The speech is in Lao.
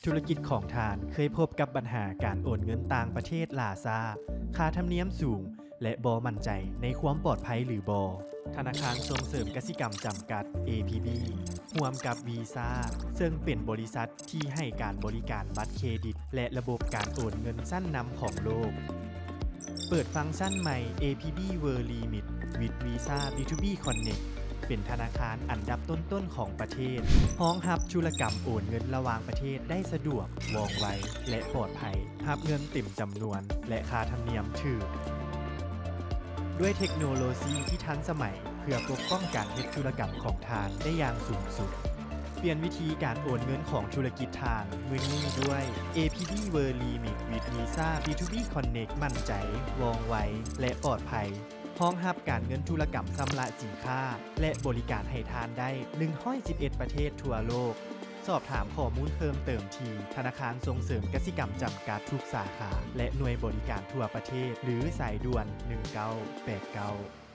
ທຸລະກິດຂອງທ່ານເຄີຍພົບກັບບັນຫາການໂອນເງິນຕ່າງປະເທດຫຼ້າຊ້າ, ຄ່າທຳນຽມສູງ ແລະ ບໍ່ໝັ້ນໃຈໃນຄວາມປອດໄພຫຼືບໍ່? ທະນາຄານສົ່ງເສີມກະສິກຳຈຳກັດ ເອ ພີ ບີ ຮ່ວມກັບ ວີຊ້າ ເຊິ່ງເປັນບໍລິສັດທີ່ໃຫ້ການບໍລິການບັດເຄຣດິດ ແລະ ລະບົບການໂອນເງິນຊັ້ນນຳຂອງໂລກ ເປີດຟັງຊັນໃໝ່ ເອ ພີ ບີ World Remit with Visa ບີທູບີ Connect ເປັນທະນາຄານອັນດັບຕົ້ນໆຂອງປະເທດ, ຮອງຮັບທຸລະກຳໂອນເງິນລະຫວ່າງປະເທດໄດ້ສະດວກ, ວ່ອງໄວ ແລະ ປອດໄພ, ຮັບເງິນເຕັມຈຳນວນ ແລະ ຄ່າທຳນຽມຖືກ. ດ້ວຍເທັກໂນໂລຊີທີ່ທັນສະໄໝເພື່ອປົກປ້ອງການເຮັດທຸລະກຳຂອງທ່ານໄດ້ຢ່າງສູງສຸດ. ປ່ຽນວິທີການໂອນເງິນຂອງທຸລະກິດທ່ານມື້ນີ້ດ້ວຍ ເອ ພີ ບີ World Remit with Visa ບີທູບີ Connect ໝັ້ນໃຈ, ວ່ອງໄວ ແລະ ປອດໄພ. ຮອງຮັບການເງິນທຸລະກຳຊຳລະສິນຄ້າ ແລະ ບໍລິການໃຫ້ທ່ານໄດ້ໜຶ່ງຮ້ອຍສິບເອັດປະເທດທົ່ວໂລກ. ສອບຖາມຂໍ້ມູນເພີ່ມເຕີມທີ່ທະນາຄານສົ່ງເສີມກະສິກຳຈຳກັດທຸກສາຂາ ແລະ ໜ່ວຍບໍລິການທົ່ວປະເທດ ຫຼື ສາຍດ່ວນໜຶ່ງເກົ້າແປດເກົ້າ.